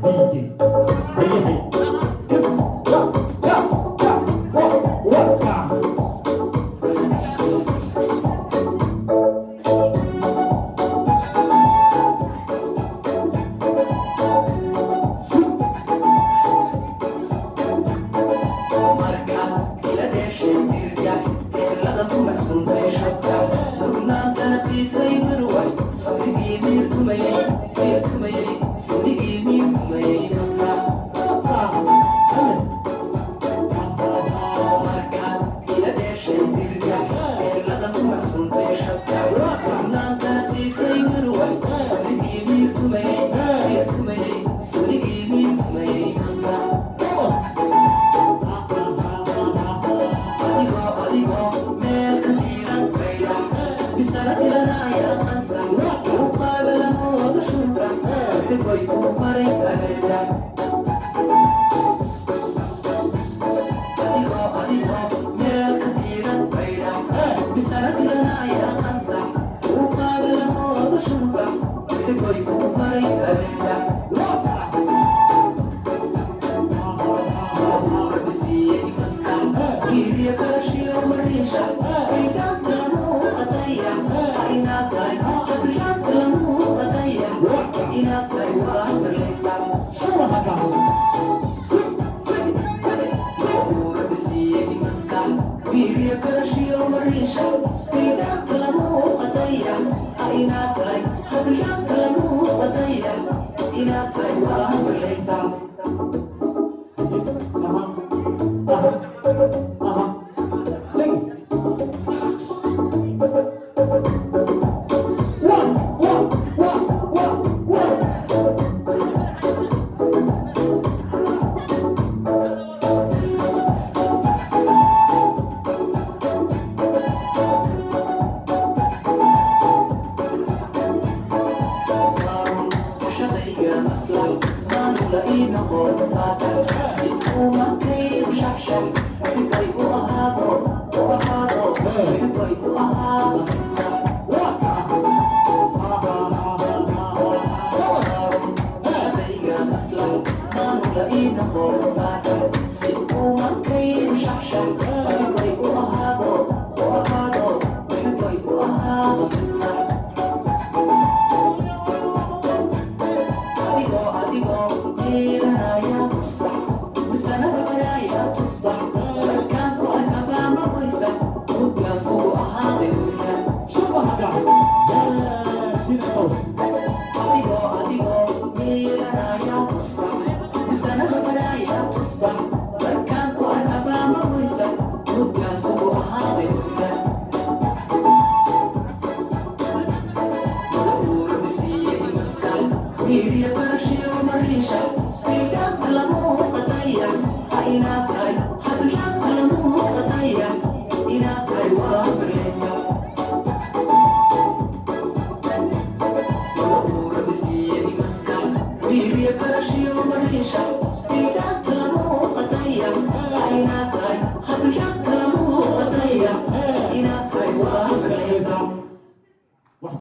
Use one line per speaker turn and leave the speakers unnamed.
DJ. Haye haye. Yes. Ya, ya, ya. Wa, wa, ka.
Markaad ila dheeshay dirgax, heellada ku macsuuntay shabka, mudnaantana siisay marwax, sunigii miirtumayey, miirtumayey, sunigii miirtumayey masrax.
Haye.
Markaad ila dheeshay dirgax, heellada ku macsuuntay shabka, mudnaantana siisay marwax, sunigii miirtumayey, miirtumayey, sunigii miirtumayey masrax.
Come on.
Adigoo, adigoo meel ka diiran bayra, misana dhilanaya qansa, muuqaaga lamooda shunfa, xibay ku baray abeeda. Adigoo, adigoo meel ka diiran bayra, misana dhilanaya qansa, muuqaaga lamooda shunfa, xibay ku baray abeeda. Bisiiyey maskax, iiriya karashiyo mariisha, inaad lamuuqataya, inaad tahay habliyaad lamuuqataya, inaad tahay waa darlaysa.
Shuba hadda.
Bisiiyey maskax, iiriya karashiyo mariisha, inaad lamuuqataya, inaad tahay habliyaad lamuuqataya, inaad tahay waa darlaysa.
Aha. Aha. Aha. Sing. One, one, one, one, one.
Qaarun shaqayga maslax maanula ii noqon faatax, si uu mankaygu shaxshax, xibay u ahaado, u ahaado, xibay u ahaado mid sax. Qaarun shaqayga maslax maanula ii noqon faatax, si uu mankaygu shaxshax, xibay u ahaado, u ahaado, xibay u ahaado mid sax. Adigoo, adigoo miiranaya musbax, misanada maraya tusbax, markaan ku arkabaa ma qoysa, muggaan kugu ahaaday wiila.
Shuba hadda. Shina toos.
Adigoo, adigoo miiranaya musbax, misanada maraya tusbax, markaan ku arkabaa ma qoysa, muggaan kugu ahaaday wiila. Bisiiyey maskax, miiriya barashiyo mariisha, bidhaanta lamuuqataya, ha inaad tahay habliyaanta lamuuqataya, inaad tahay waa darlaysa. Bisiiyey maskax, miiriya barashiyo mariisha.